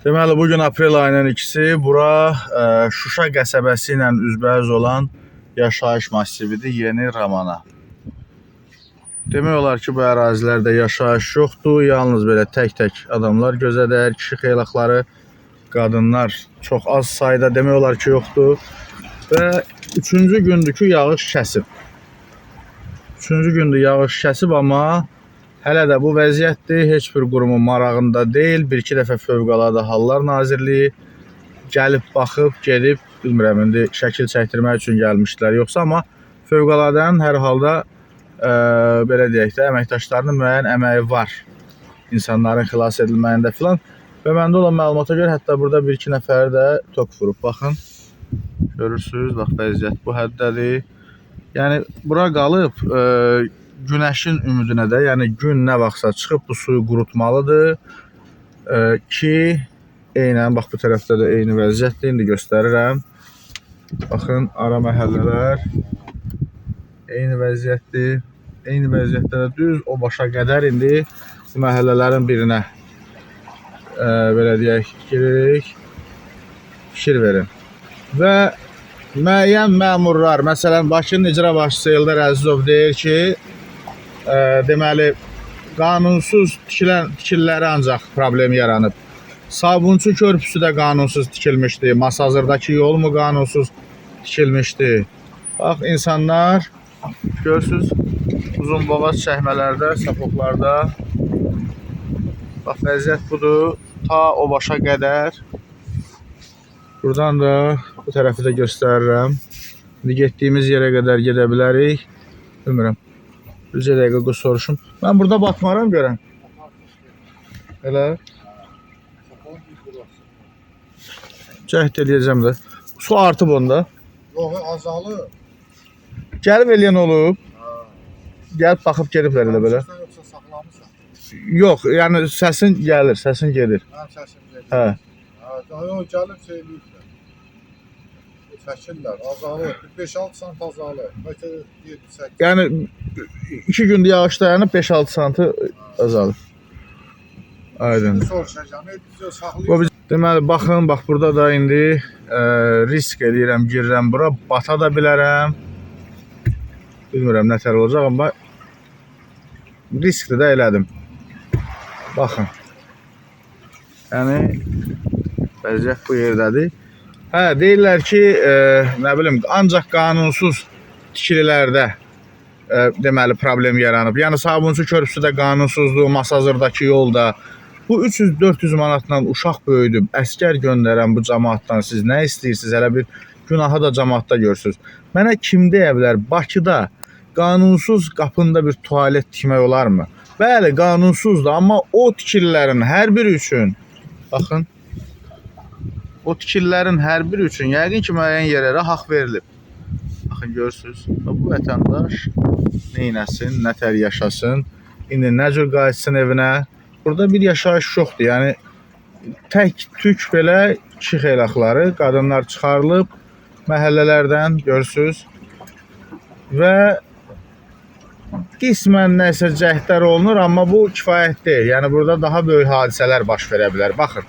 Deməli, bugün aprel ayının 2-si bura Şuşa qəsəbəsi ilə üzbəüz olan yaşayış massividir, Yeni Ramana. Demək olar ki, bu ərazilərdə yaşayış yoxdur. Yalnız belə tək-tək adamlar gözə dəyər, kişi xeylaqları, qadınlar çox az sayda demək olar ki, yoxdur. Və üçüncü gündür ki, yağış kəsib. Üçüncü gündür yağış kəsib, amma hələ də bu vəziyyətdir. Heç bir qurumun marağında deyil. Bir-iki dəfə Fövqəladə Hallar Nazirliyi gəlib baxıb, gedib, bilmirəm indi şəkil çəkdirmək üçün gəlmişdilər yoxsa, amma Fövqəladənin hər halda belə deyək də əməkdaşlarının müəyyən əməyi var insanların xilas edilməyində filan. Və məndə olan məlumata görə hətta burada bir-iki nəfəri də tok vurub. Baxın. Görürsüz, bax vəziyyət bu həddədir. Yəni bura qalıb günəşin ümidinə də, yəni gün nə vaxtsa çıxıb bu suyu qurutmalıdır ki, eynən bax bu tərəfdə də eyni vəziyyətdir. İndi göstərirəm. Baxın, ara məhəllələr eyni vəziyyətdir. Eyni vəziyyətdə də düz o başa qədər indi bu məhəllələrin birinə belə deyək, giririk. Fikir verin. Və müəyyən məmurlar, məsələn, Bakının icra başçısı Eldar Əzizov deyir ki, deməli, qanunsuz tikilən tikililərə ancaq problem yaranıb. Sabunçu körpüsü də qanunsuz tikilmişdi. Masazırdakı yol mu qanunsuz tikilmişdi? Bax, insanlar görürsüz, uzunboğaz çəkmələrdə, sapoqlarda. Bax, vəziyyət budur. Ta o başa qədər. Buradan da bu tərəfi də göstərirəm. İndi getdiyimiz yerə qədər gedə bilərik. Bilmirəm. Bircə dəqiqə soruşum. Mən burada batmaram görən. Elə. Cəhd eləyəcəm də. Su artıb onda. Yox, azalır. Gəlib eləyən olub. Gəlib baxıb gediblər elə belə. Sən yoxsa saxlamısan? Yox, yəni səsin gəlir, səsin gedir. Mənim səsim gedir. Hə. Hə, yox, gəlib şey eləyiblər. Çəkirlər, azalır. 5-6 sant azalır. Bəlkə 7-8. Yəni 2 gündür yağış dayanıb 5-6 santı azalır. Aydın. Soruşacağam. Saxlayır. Deməli baxın, bax burada da indi risk eləyirəm, girirəm bura, bata da bilərəm. Bilmirəm nə tər olacaq, amma riskli də elədim. Baxın. Yəni vəziyyət bu yerdədir. Hə, deyirlər ki, nə bilim, ancaq qanunsuz tikililərdə deməli problem yaranıb. Yəni Sabunçu körpüsü də qanunsuzdur, Masazırdakı yol da. Bu 300-400 manatla uşaq böyüdüb, əskər göndərən bu cəmaatdan siz nə istəyirsiniz? Hələ bir günahı da cəmaatda görürsünüz. Mənə kim deyə bilər, Bakıda qanunsuz qapında bir tualet tikmək olarmı? Bəli, qanunsuzdur, amma o tikililərin hər biri üçün, baxın, o tikililərin hər biri üçün yəqin ki, müəyyən yerlərə haqq verilib. Baxın, görürsünüz. Bu vətəndaş neynəsin, nə tər yaşasın, indi nə cür qayıtsın evinə. Burada bir yaşayış yoxdur. Yəni tək tük belə kişi xeylaqları, qadınlar çıxarılıb məhəllələrdən görürsünüz. Və qismən nəsə cəhdlər olunur, amma bu kifayət deyil. Yəni burada daha böyük hadisələr baş verə bilər. Baxın.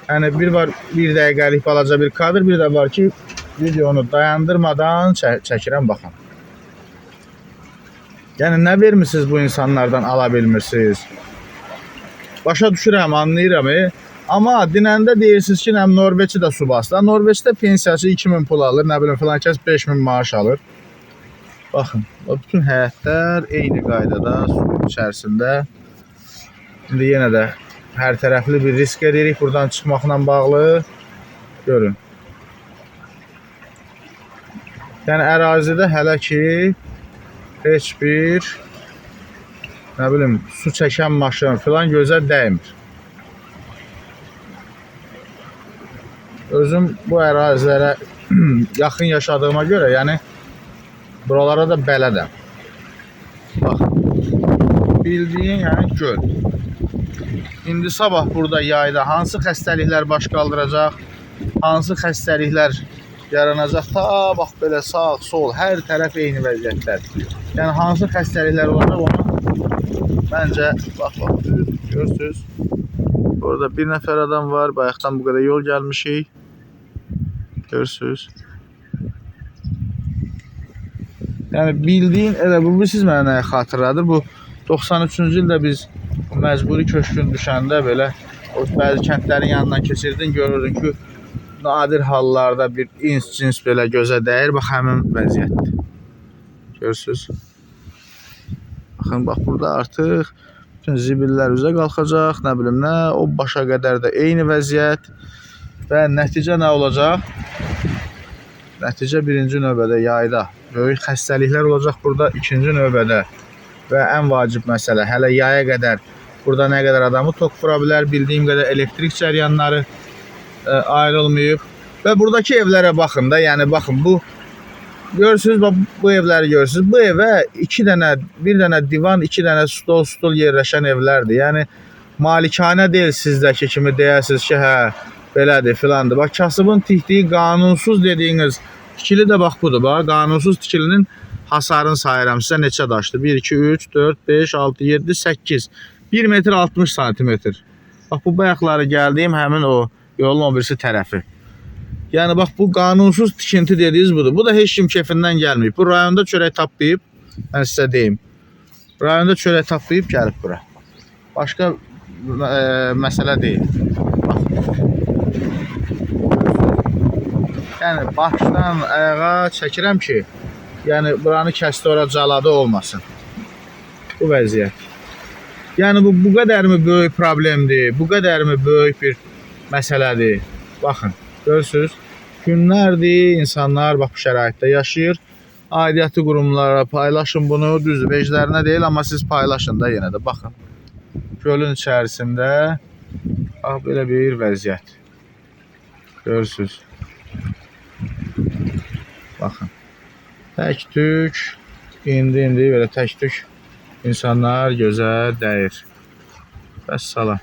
Yəni bir var bir dəqiqəlik balaca bir kadr, bir də var ki, videonu dayandırmadan çəkirəm, baxın. Yəni nə vermisiniz bu insanlardan ala bilmirsiniz? Başa düşürəm, anlayıram. Amma dinəndə deyirsiniz ki, nə Norveçi də su bastı. Norveçdə pensiyası 2000 pul alır, nə bilim filan kəs 5000 maaş alır. Baxın, bütün həyətlər eyni qaydada suyun içərisində. İndi yenə də hər tərəfli bir risk edirik buradan çıxmaqla bağlı. Görün. Yəni ərazidə hələ ki heç bir nə bilim su çəkən maşın filan gözə dəymir. Özüm bu ərazilərə yaxın yaşadığıma görə, yəni buralara da bələdəm. Bax, bildiyin yəni göl. İndi sabah burada yayda hansı xəstəliklər baş qaldıracaq, hansı xəstəliklər yaranacaq, ta bax belə sağ, sol, hər tərəf eyni vəziyyətlər. Yəni hansı xəstəliklər olacaq ona məncə bax bax görürsüz. Orada bir nəfər adam var. Bayaqdan bu qədər yol gəlmişik. Görürsünüz. Yəni bildiyin elə bu siz mənə nəyi xatırladır? Bu 93-cü ildə biz məcburi köçkün düşəndə belə o bəzi kəndlərin yanından keçirdin, görürdün ki, nadir hallarda bir ins cins belə gözə dəyir. Bax həmin vəziyyətdir. Görürsünüz. Baxın, bax burada artıq bütün zibillər üzə qalxacaq, nə bilim nə, o başa qədər də eyni vəziyyət və nəticə nə olacaq? Nəticə birinci növbədə yayda böyük xəstəliklər olacaq burada, ikinci növbədə və ən vacib məsələ hələ yaya qədər burada nə qədər adamı tok vura bilər, bildiyim qədər elektrik cəryanları ayrılmayıb və buradakı evlərə baxın da, yəni baxın bu görürsünüz, bax bu evləri görürsünüz. Bu evə iki dənə, bir dənə divan, iki dənə stol yerləşən evlərdir. Yəni malikanə deyil sizdəki kimi deyəsiniz ki, hə belədir filandır. Bax kasıbın tikdiyi qanunsuz dediyiniz tikili də bax budur. Bax qanunsuz tikilinin hasarını sayıram sizə neçə daşdır? 1 2 3 4 5 6 7 8. 1 metr 60 santimetr. Bax bu bayaqları gəldiyim həmin o yolun o birisi tərəfi. Yəni bax bu qanunsuz tikinti dediyiniz budur. Bu da heç kim kefindən gəlməyib. Bu rayonda çörək tapmayıb, mən sizə deyim. Rayonda çörək tapmayıb gəlib bura. Başqa məsələ deyil. Bax. Yəni başdan ayağa çəkirəm ki, yəni buranı kəsdi ora caladı olmasın. Bu vəziyyət. Yəni bu qədərmi böyük problemdir, bu qədərmi böyük bir məsələdir. Baxın, görürsünüz. Günlərdir insanlar bax bu şəraitdə yaşayır. Aidiyyatı qurumlara paylaşın bunu. Düzdür, veclərinə deyil, amma siz paylaşın da yenə də baxın. Gölün içərisində bax belə bir vəziyyət. Görürsünüz. Baxın. Tək-tük indi belə tək-tük insanlar gözə dəyir. Vəssalam.